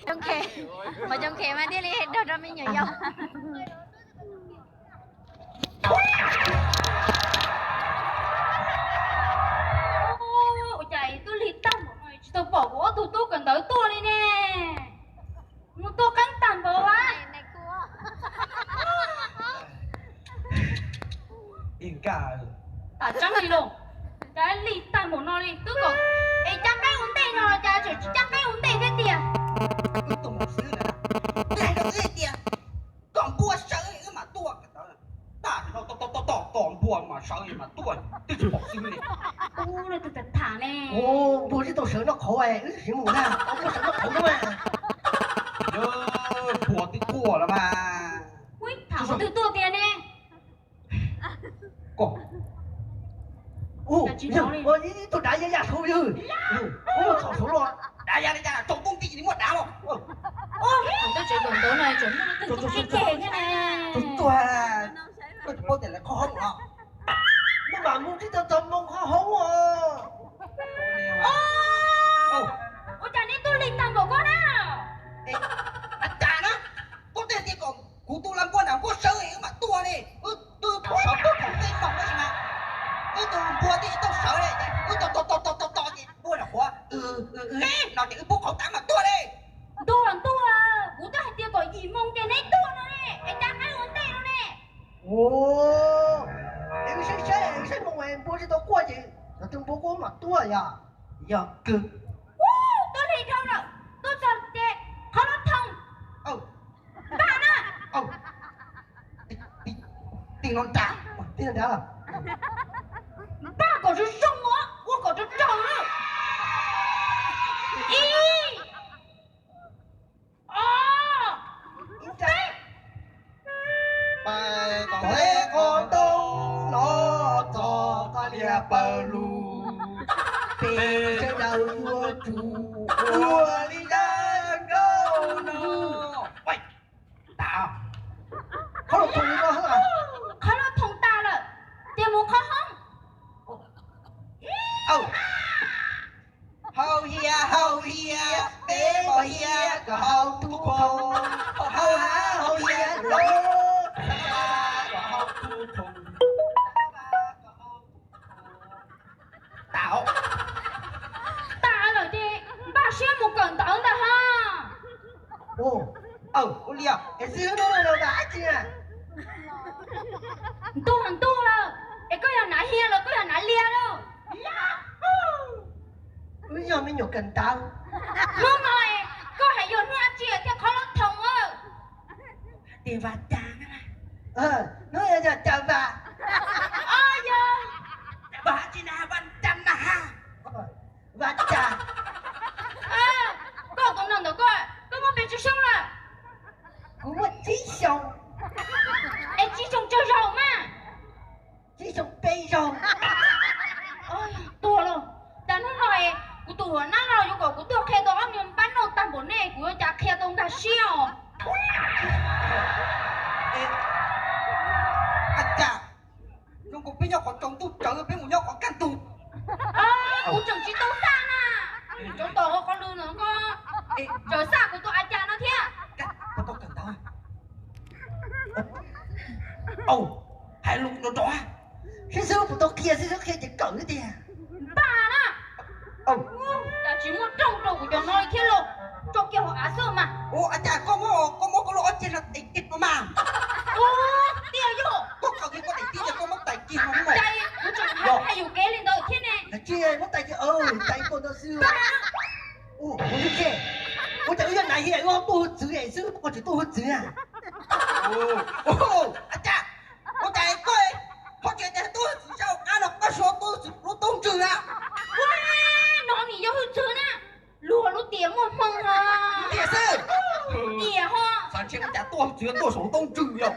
Coob khev, qhov coob khev mas thiaj li dag rau me nyuam yaus. Ua cas tuaj lig tag npaum no tsis tau pom kuv ob tug tub kawm ntawv tuaj li ne? Mus tuaj qeeb tag npaum a. Tam tseeb li los, cas lig tag npaum no li twb kom es cab qaib ua ntej no los cas tseem tsis cab qaib ua ntej thiab tiag. Wb tuaj mus xwb na, hais rau wb hais tias kom npua sawv wb mam tuaj. Tag no tom tom tom tom npua mas sawv mam tuaj, twb tsis pom xwb li. Ub, leej twg tham tham ne? Npua twb tau sawv noj qhauv, wb siv mus na, npua sawv noj qhauv xwb mas. Npua twb tuaj los mas. Ub, tham qhov twg tuaj tiag ne? Ub, ib tug dav ya ya saud, ub, txhom saud los. Dav ya li cas, tsaus ntuj nti li muaj dav los. Ub, tsev ntawd no tseem muaj leej twg tuaj thiab ne? Tuaj, koj tsis paub tias lawv qhov hoob los? Nws mam mus tsis tau txog moo qhov hoob os. Ua cas neb tuaj lig tag npaum koj na? Cas na, koj tej tias kom kuv tus las npua nram nkuaj sawv es wb mam tuaj ne. Wb twb sawv tuaj thaum tej moos tab sis mas wb tus npua twb tsis tau sawv li, wb tos tos tos tos tos ces npua nram qhuav no ces wb pub qhauv tas mam tuaj li. Ntuj, ntuj, kuv twb hais tias kom yim moo ces neb tuaj no ne, es cab qaib ua ntej no ne. Es wb saib saib, wb saib moo es npua tsis tau quaj ces yog tus npua quaj mam tuaj yom. Yog kawg. Tuaj lig dhau lawm, tuaj txog ces qhov lub thoob npaj na. Tig no nrad, tig no nrad los. Npaj kom zoo zoo os, ua kom rau raug na. Ib, ob, peb. Pais kom hle qhov ntoo no txog qhov liaj paws lug, peb sawv daws yuav tsum ua li dab nkauj no. Qhov lub thoob tas lawm, ces mus qhov hoob. Haus hias, haus hias, peb haus hias kom haus tu khoom, haus haus hias los, kom haus tu khoom. Tas, tas lawm ces npaj siab mus kawm ntawv ntag ha. Ua li es xib hwb, hnub no yog dab tsi na? Ntuj, ntuj lawm, es koj yog nav hias los koj yog nav lias lawm? Wb yog me nyuam kawm ntawv. Hnub no es koj hais yog hnub dab tsi thiaj qhov lub thoob? Tias Vaj Cas. Hnub no yog Cas Vaj. Yog Vaj tsi na, Vaj Cas na ha. Vaj Cas. Koj tus neeg ntawm koj, koj muaj pes tsawg xyoo lawm? Kuv muaj tsib xyoo. Es tsib xyoo tsawg zaus mas? Tsib xyoo peb zaus. Tuag los, cas hnub no kuv tus huam nab los yuav kom kuv tuaj qhia tau ob niag npab noj tag npaum nej, kuv yuav cas qhia tau nkag siab os. Cas zoo nkaus peb nyob qhov tsaus ntuj tsawv, peb mus nyob qhov kaj ntug. Kuv tseem tsis tau xaj na. Tsov tom hauv qhov lwg no, tseem xaj kuv tus a cas no thiab. Hais lus nrov nrov, sib xwb puas tau qhia, sib xwb qhia ces kawm xwb tiag. Npaj na. Cas tsis muaj rooj rau kuv cov no li thiab los? Tso kiag hauv av xwb mas. Ua cas koj muab, koj muab koj lub ob ceg no tais kiag no mas? Tiag yog. Koj kawm kiag koj daim tiab, koj muab tais kiag no mas. Cas kuv tseem hais yus kev li ntawd thiab ne. Tsis muab tais kiag, tais kiag ntawd xwb. Ua cas wb yog nav hias wb ho tuaj hu txwv xwb, koj tsis tuaj hu txwv na? Ua cas, ua cas koj ho tseem tias tuaj hu txwv, saum qab no koj suav tuaj hu txwv lub toob ntswg na? Ua, no nim yog hu txwv na, luag lub tiam muaj hmoo no. Tiam xwb. Tiam ho. Xav ntshe ua cas tuaj hu txwv tuaj saum lub toob ntswg yog.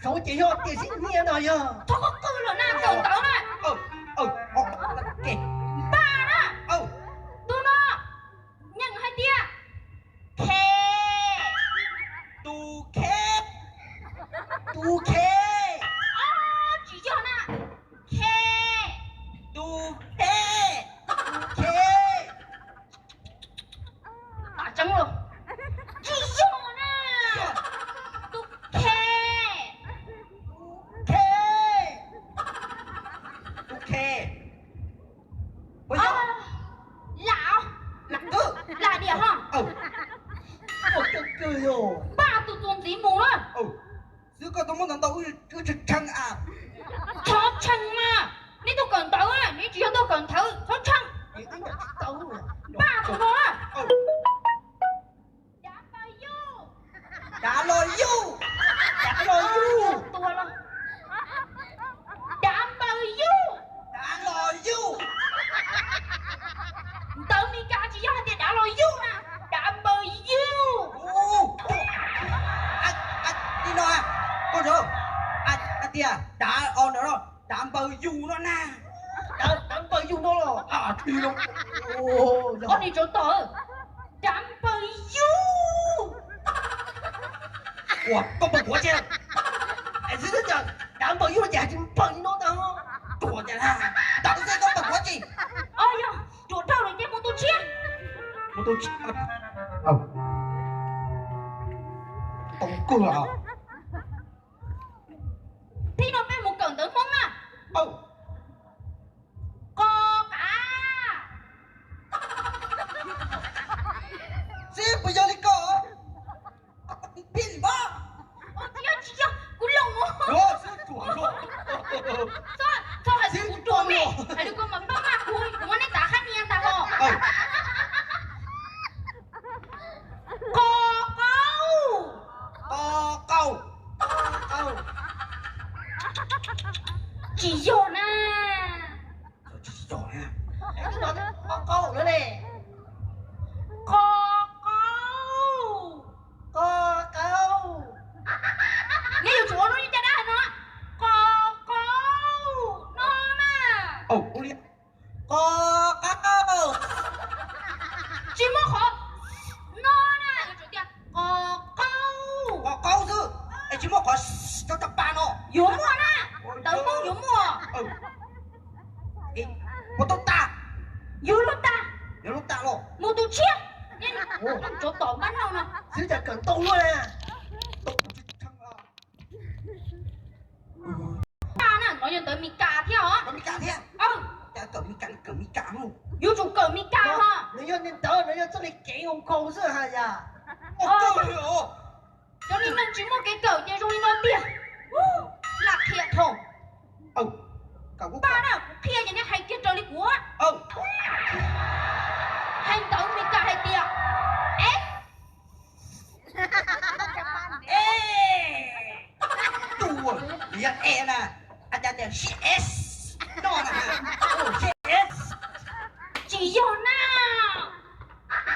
Saud ces yog tiam sis nyiaj no yog. Thov koj qw los na, kawm ntawv na. Npaj na. Tus no nyeem hais tias khe. Tus khe. Tus khe. Tsis yog na. Khe. Tus khe. Tus khe. Tshee a. Txhob tshee mas, neb tuaj kawm ntawv, neb tsis yog tuaj kawm ntawv, txhob tshee. Npaj tus no. Dav npaws yuj. Dav los yuj. Dav los yuj. Tuag los. Dav npaws yuj. Dav los yuj. Ntawv Mes Kas tsis yog hais tias dav los yuj na, dav npaws yuj. Li no, koj nrog hais tias dav o ntawd, dav npaws yus no na. Dav npaws yus no los. Qhov nim tsov tom, dav npaws yus. Ua koj npaws kuav tsi? Xwb tias dav npaws yus no ces hais tias npaws li no ntag. Tuag tiag na. Dav xwb koj npaws kuav tsi? Yog ruam dhau lawm ces mus tus tshiab. Mus tus tshiab. Tau kawg. Thib no peb mus kawm ntawv Hmoob na. Qos qav. Xib puas yog li ko? Phi li mas. Tsis yog, tsis yog, kuv looj. Txhob hais tias kuv ruam me, hais li ko mas pab maj kuv, kuv muab neb tav hab nias ntag hos. Qos qaub. Qos qaub. Tsis yog na. Qos qaub lawm ne. Qos qaub. Qos qaub. Neb yuav tsum ua lub li caj dab hais no. Qos qaub no na. Qos qaub. Tsis muaj qhov no na, yuav tsum tias qos qaub. Qos qaub xwb, es tsis muaj qhov rau caj pas no. Yuav muaj na, ntawv Hmoob yuav muaj. Puas tau tas? Yuav luag tas. Yuav luag tas los. Mus tus tshiab. Tsov tom npab noj no. Xwb cas kawm ntau luaj na. Tau tsis tshee los. Paj na, no yog ntawv Mes Kas thiab os. Ntawv Mes Kas thiab. Cas kawm Mes Kas li kawm Mes Kas no. Yuav tsum kawm Mes Kas hos. Nws yog niag ntawv, nws yog txoj li kev nkaus nkaus xwb hais yam. Cov neeg tsis muaj kev kawm ces zoo li no tiag. Lam qhia dhau. Paj na, kuv qhia ces nej hais kiag raws li kuv. Hais ntawv Mes Kas hais tias S. E. Tus yog e na, a cas tias sib s no na, sib s. Tsis yog na.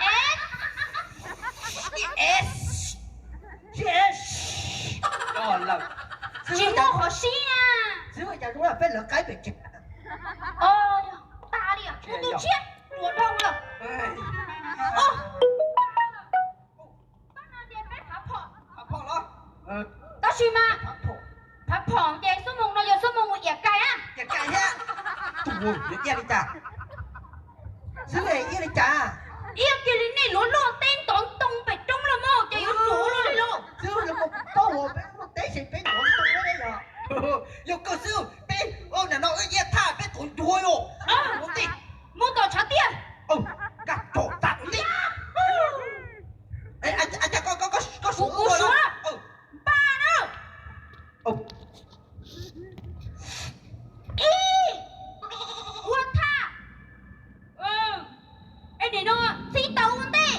S. Sib s. Sib s. Yog lawm. Tsis muaj qhov sib na. Xwb cas zoo peb lawv qaib pem tsev. Tag li, mus tus tshiab, ruam dhau lawm. Pab no ces peb phav phom. Tab sis mas phav phom ces xuab moos no yog xuab moos mus iam kais na. Iam kais thiab. Tus yog iab li cas? Xwb iab li cas? Iab kiag li nej luag luaj teb ntov ntoo pem roob los mas ces yuav ruam luaj li los. Xwb los paub peb luaj teb ces peb ntov ntoo li yog. Yog kawg xwb, peb ntawm no wb iab thaj peb tuav ncuav los. Mus tom tshav tiaj. Nkag tsom tag ntej. Kuv suav. Npaj na. Ib, ua thaj. Es nim no txhib taws ua ntej.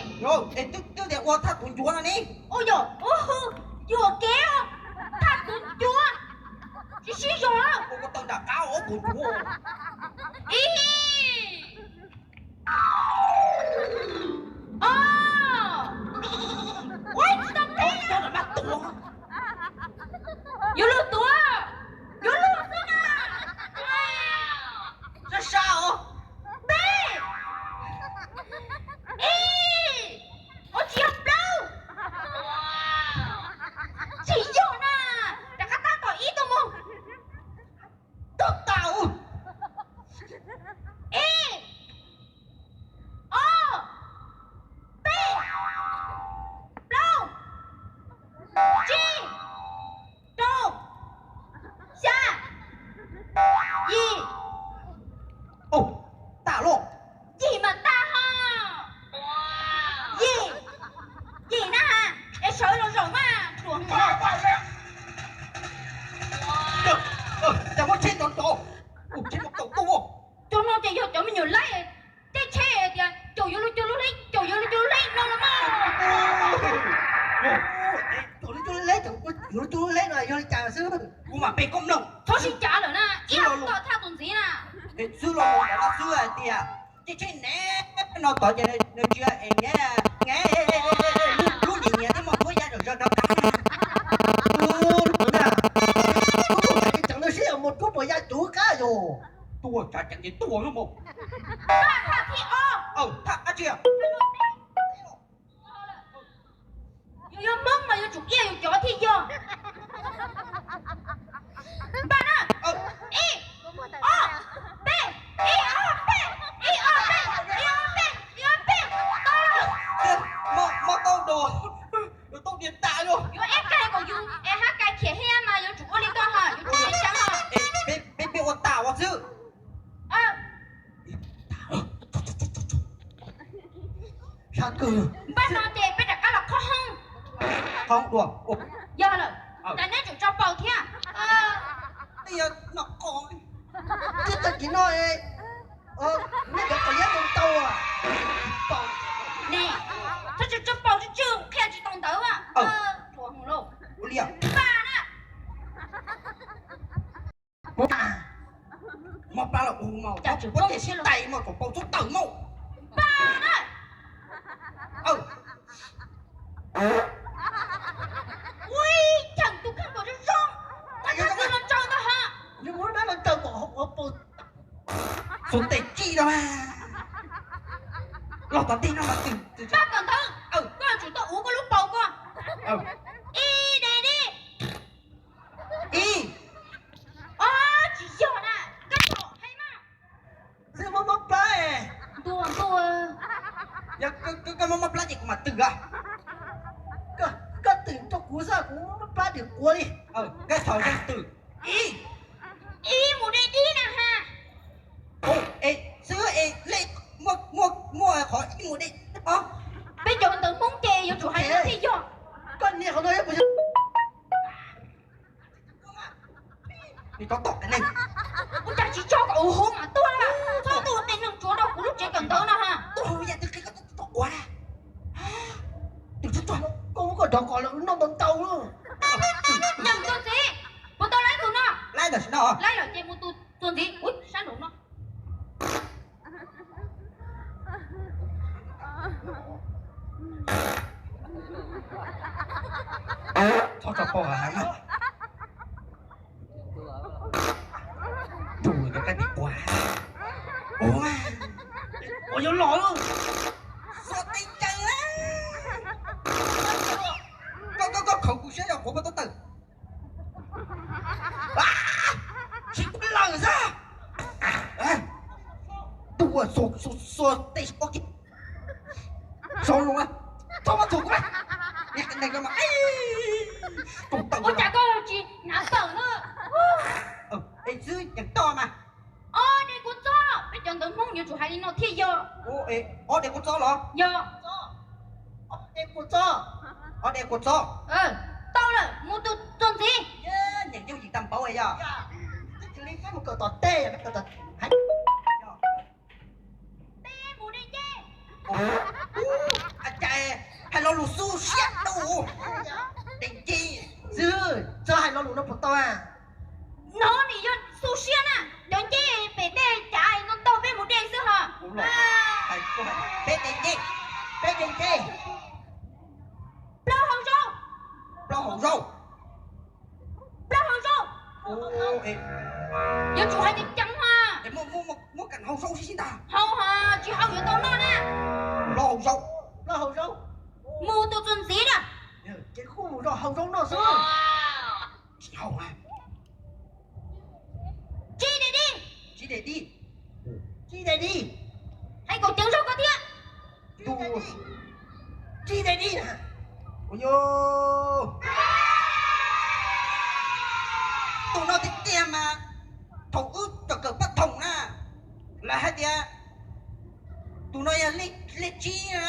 Twb tias ua thaj tuav ncuav no ne. Ua yog, yuam kev, thaj tuav ncuav. Tsis sib zog. Ua ko taw nram qab ua tuav ncuav. Ib, ob, ua tsis tau peb. Yuav luag tuav, yuav luag xwb na. Sab sab os. Peb, ib, ua tsis yog plaub. Tsis yog na, rov qab tab tom ib tuaj mus. Tub tas. Peb koj mloog, txhob sib cav lawm na, ib los thaj txuas ntxiv na. Xwb los ntawd xwb hais tias, tsis tsheb ne, no tod ces nws tsis es ne, ne, lub nyiam nyiam thiab mas kuv ya zom zaws rau qab na. Kuv tuaj hais tias tseem nws sib yog mus kuv puas ya cuv qab yog. Tuaj tsav ceev ces tuaj lub mus. Thaj thib ob. Thaj qab tsia. Yus yog Hmoob mas yuav tsum iaj yus cov thiaj yog. Npaj na. Ib, ob, peb, ib, ob, peb, ib, ob, peb, ib, ob, peb, ib, ob, peb, tau lawm. Mob tau dua, yus tau diav tas lawm. Yuav eb kais kom yus es hab kais khiam hiab mas yuav tsum ua li koj hos, yus tsis tsis cav hos. Peb ua tas ua xwb. Npaj no ces peb rov qab los qhoob hoob. Qhoob dua. Yog lawm, tas neb tsum tso paus thiab. Twb tag kis no, nej cov qos yab ntau tau. Ne, txhob tso paus tsw tsw, qhia tsis tau ntawv. Npaj na. Mob plab los ua mas, mob tias sib tais mas kom paus txhob tawm maj. Npaj na. Ua cheem tus kheej kom zoo zoo, koj tsis los tsaws ntag hos. Xuas tes tsij no, los tom ntej no mas twb, twb, Npaj kawm ntawv, koj tsum tau uv koj lub paus ko. Ib, de di. Ib. Ob, tsis yog na, koj txhob hais mas. Xwb mob mob plab. Ntuj ntuj. Yog koj mob mob plab ces kuv mam twm os. Koj twm rau kuv xwb, kuv mob mob plab twm quav li. Koj txhob zeeg twm. Ib. Ib mus de dib na ha. Es xwb es lej muaj qhov ib mus de dib os. Peb cov ntawv Hmoob ces yuav tsum hais li thiaj yog. Koj niag qhov no yog kuv yog Ua cas tsis tso kom ua hauv mas tuaj, txhob tuaj ua tes neeg tsuav rau kuv lub tsev kawm ntawv no ha. Tuaj hauv yam twg qhia koj tuaj kom ua. Koj muab koj rov qos lawm, noj ntau ntau. Nyeem txuas ntxiv, puas tau laib tus no? Laib lawm ces mus tus txuas ntxiv, ub, sab nraum no. Txhob tso paus heev na. Tus cov kab tis quav. Ua, ua yuav los lawm. Xuas tes caws. Koj, koj, koj khaws kuv siab yog quav puas tau tawm. Tsis lawm xwb. Tus ua xuas, xuas, xuas tes ua kiag. Sau lus, txhob muab txuas kuv. Ua cas koj tsis hnav tawm na? Es xwb yeej toj mas. Ob de kua txob, peb cov ntawv Hmoob yuav tsum hais li no thiaj yog. Ob de kua txob los? Yog. Ob de kua txob. Ob de kua txob. Tau lawm, mus tus txuas ntxiv. Nyeem yooj yim tag npaum yog. Twb tsis li peb mus kawm tom tej, peb kawm tom, peb mus de ncej. Cas hais lo lus xu siab dua. De ncej xwb, txhob hais lo lus no puas tau a? No nim yog xu siab na, cov ncej pem tej cav no ntau peb mus de xwb hos. Peb de ncej, peb de ncej. Plaub hau zaub. Plaub hau zaub. Plaub hau zaub. Yuav tsum hais ceev ceev hos. Muab kam hau zaub sib sib ntag. Hau hos, tsis hau yuav tau noj na. Plaub hau zaub. Plaub hau zaub. Mus tus txuas ntxiv na. Ces kuj mus rau hau zaub noj xwb. Tsis hau na. Tsis de di. Tsis de di. Tsis de di. Hais kom ceev zog koj thiab. Tsis de di na. Ua, tus no tiag tiag mas thaum wb cov kawm pab thoom na, lawv hais tias tus no yog lej tsib na.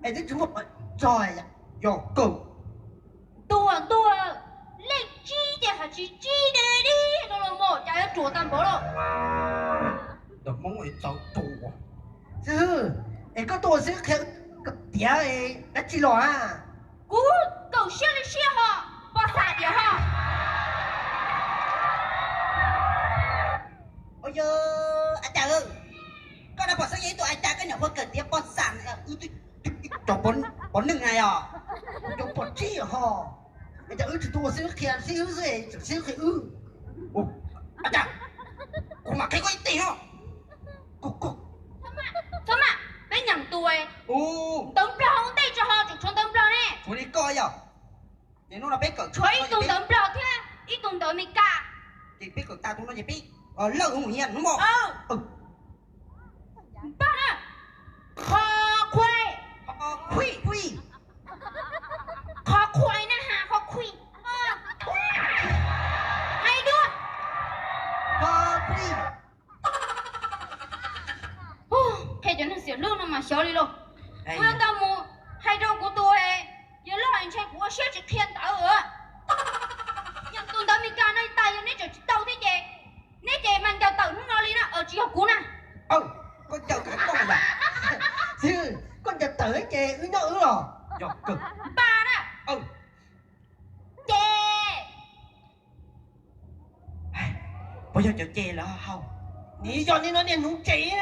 Es twb tsis muaj qhov txog, yog kawg. Ntuj, ntuj, lej tsib ces hais tsis tsis de di no los mas cas yuav ruam tag npaum los. Ntawm Hmoob es txawv ruam. Es koj tuaj xwb qhia kawm tiav dab tsi los a? Kuv kawm siab li siab hos, pos xam tias hos. Pom neeg na yog, kuv cov pom tsib ho. Es cas wb tsis tuaj ua xib hwb qhia xib hwb xwb, tseem xib hwb qhia wb. Ua cas kuv mam qhia koj ib teg os. Txhob mas, peb nyeem tus ntawv Nplog ua ntej tso ho, tseem tshuav ntawv Nplog ne. Tshuav li koj yog. Ces hnub no peb kawm, tshuav ib tug ntawv Nplog thiab ib tug ntawv Amelikas. Ces peb kawm tas tus no ces peb lawj mus hias hnub no. Npaj na. Kho khuai. Khuij. Kho khuai na has kho khuij. Hais dua. Kho khuij. Qhia cov neeg xiam lub no mas xyov li lauj. Kuv yuav tau mus hais rau kuv tus yawg loj es ntshe kuv ua siab tsis qhia ntawv. Nyeem tus ntawv Amelikas no tas yog neb tseem tsis tau thiab ces neb ces mas ncaws tawm hnub no li na, tsis yog kuv na. Koj ncaws tawm koj mas, koj ncaws tawm ces wb nyob wb los. Npaj na. Ces puas yog cov ces lawm hauj? Nws yog li no niag nuv ntses.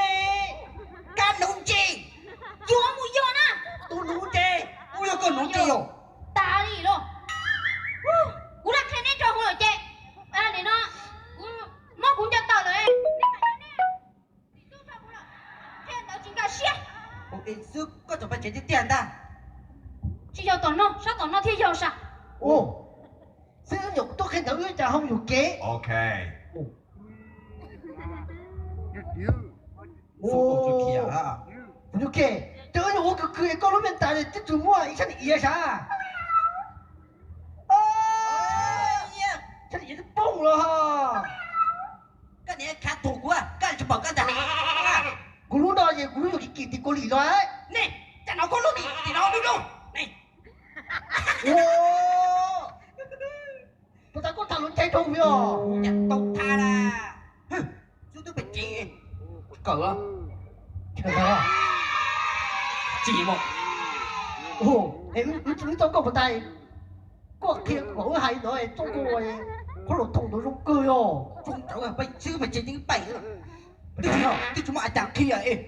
Kab nuv ntses. Yuav mus yog na. Tus nuv ntses. Kuj yog koj nuv ntses yog. Tas li lauj. Kuv lam qhia neb rau hauv lawm ces, nim no muab kuv ncaws tawm lawm, neb mam yog neb. Qhia ntawv tsis nkag siab. Ua xwb koj tseem pais tsev tiag tiag ntag. Tsis yog tom no, sab tom no thiaj yog sas. Xwb nyuam qhuav tuaj qhia ntawv wb cas ho mus yuam kev. Ua, tus yuam kev, ces wb nyuam qhuav khwv khwv koj lub me tas twb tsis muaj ib sab niag iav sav. Sab niag iav twb poob los. Koj niam khav tuag kuv, koj tsis pom koj ntag. Kuv lub no ces kuv lub yuav kim kim tim Kaus Lim los. Nej, cas no koj lub tim no lub lub ne. Puas tas koj tham luag ntxhi rau kuv os? Tau tham na. Xub twb pem tsev, kawm. Tsis, wb txoj nkauj puas tas, koj qhia kom wb hais ntawd txoj nkauj qhuab los thoom ntawd zoo kawg yog. Xwb pem tsev yeej pem, twb tsis muaj a cas qhia es.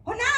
Ho na,